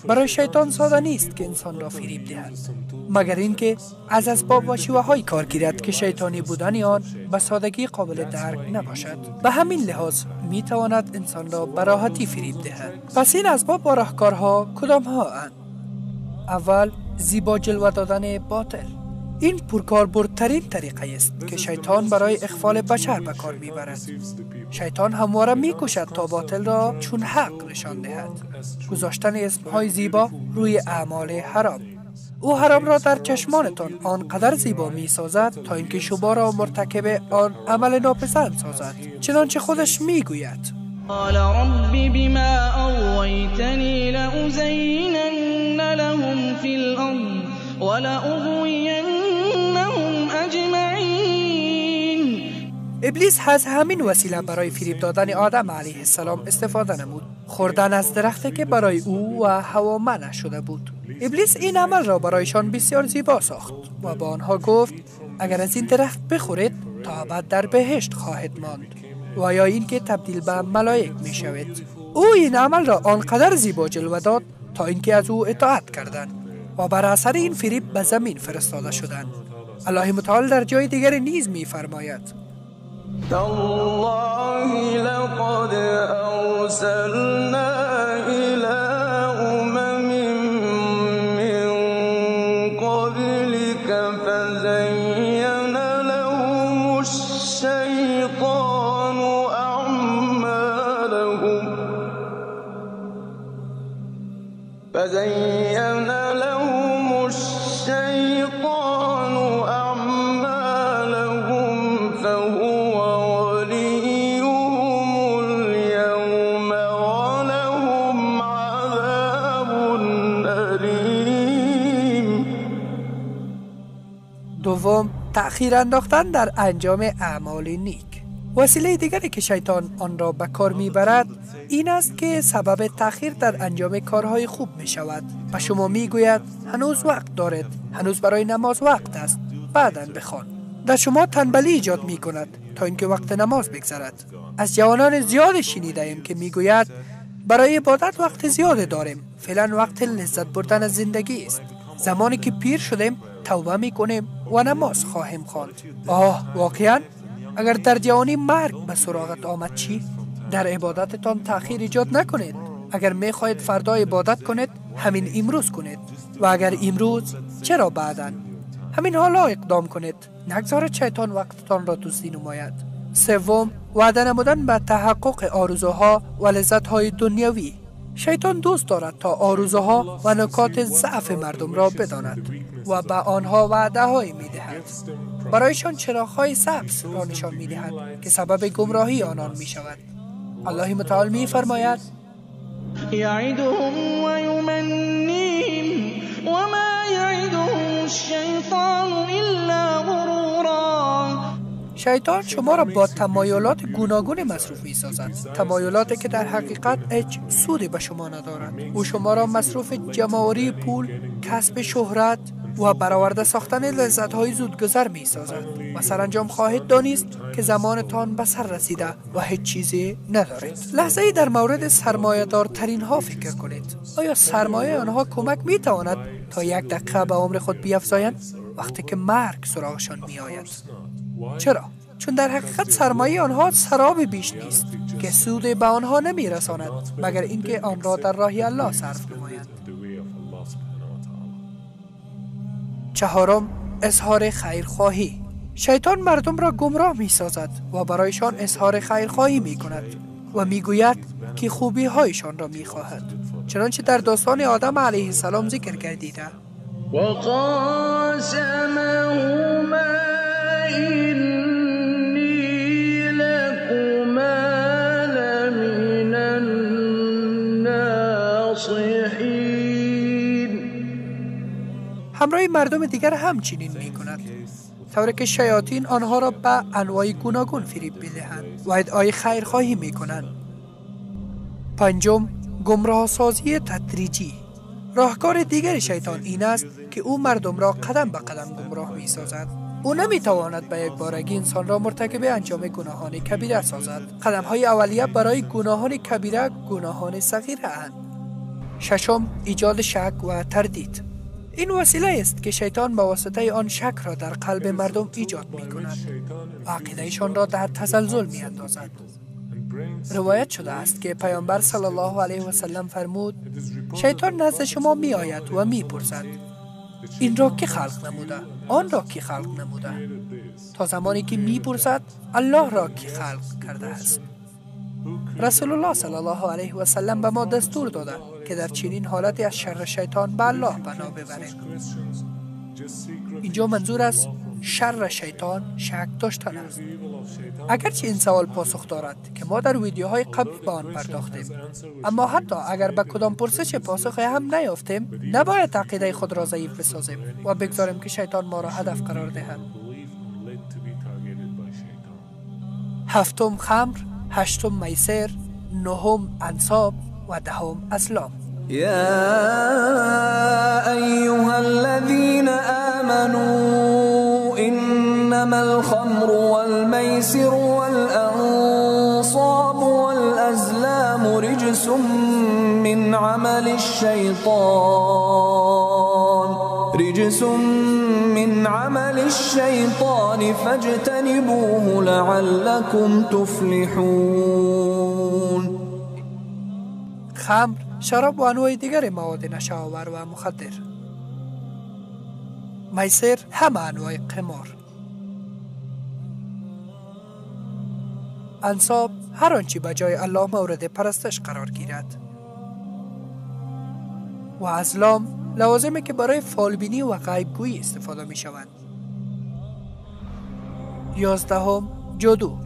برای شیطان ساده نیست که انسان را فریب دهد، مگر اینکه از اسباب و شیوه های کار گیرد که شیطانی بودن آن به سادگی قابل درک نباشد. به همین لحاظ می تواند انسان را به راحتی فریب دهد. پس این اسباب و راهکارها کدام ها اند؟ اول، زیبا جلوه دادن باطل. این پرکاربردترین طریقه است که شیطان برای اغفال بشر به کار میبرد. شیطان همواره میکوشد تا باطل را چون حق نشان دهد. گذاشتن اسمهای زیبا روی اعمال حرام. او حرام را در چشمانتان آنقدر زیبا میسازد تا اینکه شما را مرتکب آن عمل ناپسند سازد، چنانچه خودش میگوید: قال رب بما اغویتنی لأزینن لهم فی الارض ولأغوینهم اجمعین. ابلیس از همین وسیله برای فریب دادن آدم علیه السلام استفاده نمود، خوردن از درختی که برای او و حوا منع شده بود. ابلیس این عمل را برایشان بسیار زیبا ساخت و با آنها گفت اگر از این درخت بخورید تا ابد در بهشت خواهید ماند و یا اینکه تبدیل به ملائک می شوید. او این عمل را آنقدر زیبا جلوه داد تا اینکه از او اطاعت کردند و بر اثر این فریب به زمین فرستاده شدند. الله متعال در جای دیگر نیز می فرماید: تالله لقد ارسلنا الى امم من قبلك فزین لهم الشیطان اعمالهم فزین لهم الشیطان اعمالهم فهو وليهم اليوم ولهم عذاب أليم. دوم، تأخیر انداختن در انجام اعمال نیک. وسیله دیگری که شیطان آن را به کار میبرد این است که سبب تأخیر در انجام کارهای خوب می شود. به شما می گوید هنوز وقت دارید، هنوز برای نماز وقت است، بعداً بخوان. در شما تنبلی ایجاد می کند تا اینکه وقت نماز بگذرد. از جوانان زیاد شنیده ایم که می گوید برای عبادت وقت زیاد داریم، فعلا وقت لذت بردن از زندگی است. زمانی که پیر شدیم توبه می کنیم و نماز خواهیم خواند. آه، واقعا؟ اگر در جوانی مرگ به سراغت آمد چی؟ در عبادتتان تأخیر ایجاد نکنید. اگر می خواهید فردا عبادت کنید، همین امروز کنید. و اگر امروز، چرا بعداً؟ همین حالا اقدام کنید. نگذارید شیطان وقتتان را دزدی نماید. سوم، وعده نمودن به تحقق آرزوها و لذت‌های دنیوی. شیطان دوست دارد تا آرزوها و نکات ضعف مردم را بداند و به آنها وعده های می دهد. برایشان چراغ‌های سبز را نشان می دهد که سبب گمراهی آنان می شود. الله متعال می فرماید: یعدهم و یمنیهم و ما یعدهم الشیطان الا غرورا. شیطان شما را با تمایلات گوناگون مصروف می سازد، تمایلاتی که در حقیقت هیچ سودی به شما ندارد. او شما را مصروف جمع‌آوری پول، کسب شهرت و برآورده ساختن لذت‌های زودگذر می سازد و سرانجام خواهید دانست که زمانتان به سر رسیده و هیچ چیزی ندارید. لحظه ای در مورد سرمایه‌دارترین ها فکر کنید. آیا سرمایه آنها کمک می تواند تا یک دقیقه به عمر خود بیفزایند وقتی که مرگ سراغشان می آید؟ چرا؟ چون در حقیقت سرمایه آنها سراب بیش نیست که سود به آنها نمی رساند مگر اینکه آن را در راه الله صرف نمایند. چهارم، اظهار خیرخواهی. شیطان مردم را گمراه می سازد و برایشان اظهار خیرخواهی می کند و می گوید که خوبی هایشان را می خواهد، چنانچه در داستان آدم علیه السلام ذکر گردیده. وقاسمهما إني لكما لمن الناصحين. همراه مردم دیگر همچنین می کند، طوری که شیاطین آنها را به انواع گوناگون فریب می‌دهند و ادعای خیرخواهی می کنند. پنجم، گمراه سازی تدریجی. راهکار دیگر شیطان این است که او مردم را قدم به قدم گمراه می سازد. او نمی تواند به یک بارگی انسان را مرتکب انجام گناهان کبیره سازد. قدم های اولیه برای گناهان کبیره گناهان صغیره اند. ششم، ایجاد شک و تردید. این وسیله است که شیطان به واسطه آن شک را در قلب مردم ایجاد می کند و عقیدهشان را در تزلزل می اندازد. روایت شده است که پیامبر صلی الله علیه و سلم فرمود: شیطان نزد شما می آید و می پرسد این را کی خلق نموده، آن را کی خلق نموده، تا زمانی که می پرسد الله را کی خلق کرده است. رسول الله صلی الله علیه و سلم به ما دستور داده که در چنین حالتی از شر شیطان به الله پناه ببریم. اینجا منظور از شر شیطان شک داشتن است. اگرچه این سوال پاسخ دارد که ما در ویدیوهای قبلی به آن پرداختیم، اما حتی اگر به کدام پرسش پاسخ هم نیافتیم، نباید عقیده خود را ضعیف بسازیم و بگذاریم که شیطان ما را هدف قرار دهد. هفتم خمر، هشتم میسر، نهم انصاب و دهم اسلام. یا ایها الذین آمنوا انما الخمر والمیسر والانصاب والازلام رجس من عمل الشیطان رجس من عمل الشیطان فاجتنبوه لعلكم تفلحون. خمر، شراب و انواع دیگر مواد نشه‌آور و مخدر. میسر، همه انواع قمار. انصاب، هر آنچه به جای الله مورد پرستش قرار گیرد. و ازلام، لوازمی که برای فالبینی و غیبگویی استفاده می شوند. 11 جادو.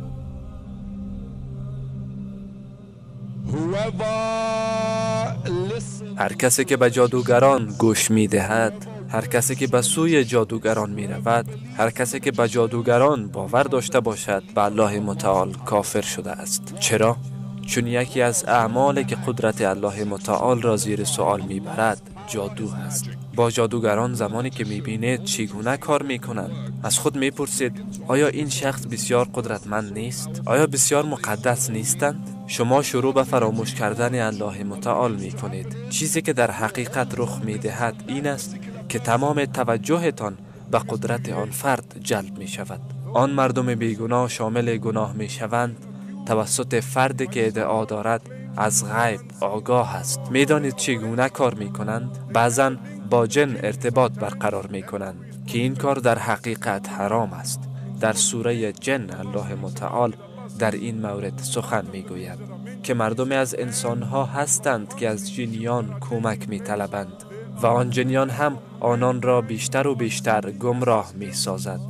هر کسی که به جادوگران گوش می دهد، هر کسی که به سوی جادوگران می رود، هر کسی که به جادوگران باور داشته باشد، به الله متعال کافر شده است. چرا؟ چون یکی از اعمالی که قدرت الله متعال را زیر سوال می برد جادو است. با جادوگران زمانی که می بینید چگونه کار می کنند، از خود می پرسید آیا این شخص بسیار قدرتمند نیست؟ آیا بسیار مقدس نیستند؟ شما شروع به فراموش کردن الله متعال می کنید. چیزی که در حقیقت رخ می دهد این است که تمام توجهتان به قدرت آن فرد جلب می شود. آن مردم بیگناه شامل گناه می شوند توسط فردی که ادعا دارد از غیب آگاه است. می دانید چگونه کار می کنند؟ بعضا با جن ارتباط برقرار می کنند که این کار در حقیقت حرام است. در سوره جن الله متعال در این مورد سخن می گوید که مردم از انسانها هستند که از جنیان کمک می طلبند و آن جنیان هم آنان را بیشتر و بیشتر گمراه می سازد.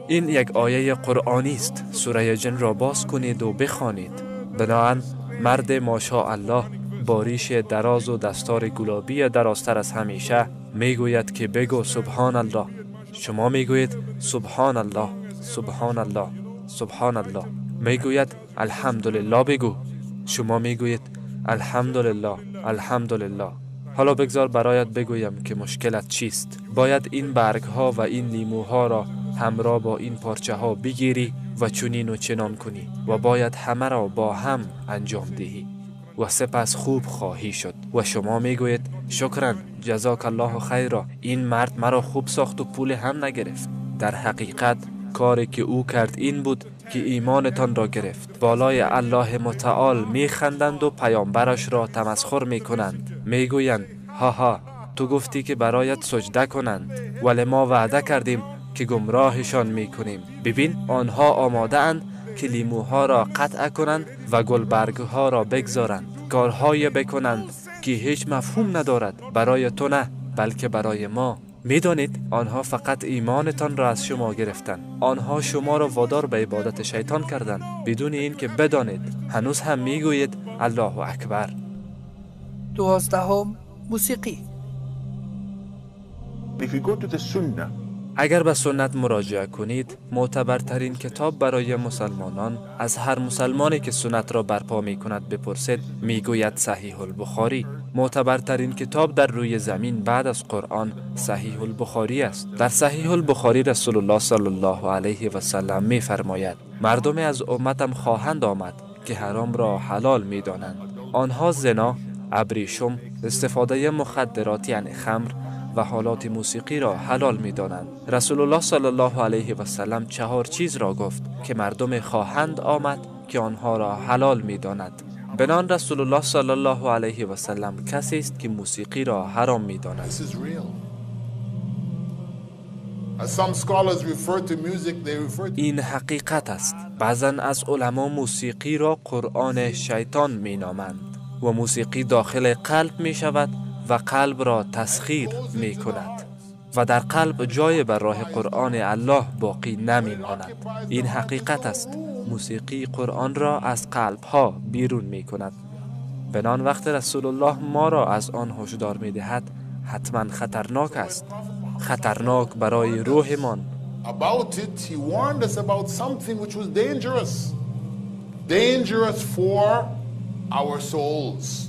این یک آیه قرآنی است. سوره جن را باز کنید و بخوانید. بناهن مرد ماشاءالله با ریش دراز و دستار گلابی درازتر از همیشه میگوید که بگو سبحان الله. شما میگویید سبحان الله، سبحان الله، سبحان الله. میگوید الحمدلله بگو. شما میگویید الحمدلله، الحمدلله. حالا بگذار برایت بگویم که مشکلت چیست. باید این برگ ها و این لیموها را همراه با این پارچه ها بگیری و چنین و چنان کنی و باید همه را با هم انجام دهی و سپس خوب خواهی شد. و شما میگویید شکرا، جزاک الله خیرا، این مرد مرا خوب ساخت و پول هم نگرفت. در حقیقت کاری که او کرد این بود که ایمانتان را گرفت. بالای الله متعال میخندند و پیامبرش را تمسخر میکنند. میگویند هاها، تو گفتی که برایت سجده کنند، ولی ما وعده کردیم که گمراهشان میکنیم. ببین آنها آماده اند که لیموها را قطع کنند و گلبرگها را بگذارند، کارهای بکنند که هیچ مفهوم ندارد، برای تو نه بلکه برای ما. میدانید آنها فقط ایمانتان را از شما گرفتند. آنها شما را وادار به عبادت شیطان کردند بدون اینکه بدانید. هنوز هم میگویید الله اکبر. 12 موسیقی. اگر به سنت مراجعه کنید، معتبرترین کتاب برای مسلمانان، از هر مسلمانی که سنت را برپا می کند بپرسید، می گوید صحیح البخاری. معتبرترین کتاب در روی زمین بعد از قرآن صحیح البخاری است. در صحیح البخاری رسول الله صلی الله علیه و سلم می فرماید مردم از امتم خواهند آمد که حرام را حلال می دانند. آنها زنا، ابریشم، استفاده مخدرات یعنی خمر و حالات موسیقی را حلال می دانند. رسول الله صلی الله علیه و سلم 4 چیز را گفت که مردم خواهند آمد که آنها را حلال می داند. بنان رسول الله صلی الله علیه و سلم کسی است که موسیقی را حرام می داند. این حقیقت است. بعضا از علما موسیقی را قرآن شیطان می نامند و موسیقی داخل قلب می شود و قلب را تسخیر می کند و در قلب جای بر راه قرآن الله باقی نمی ماند. این حقیقت است. موسیقی قرآن را از قلب ها بیرون می کند. بنان وقت رسول الله ما را از آن هشدار می دهد، حتما خطرناک است. خطرناک برای روحمان. About it, he warned us about something which was dangerous. Dangerous for our souls.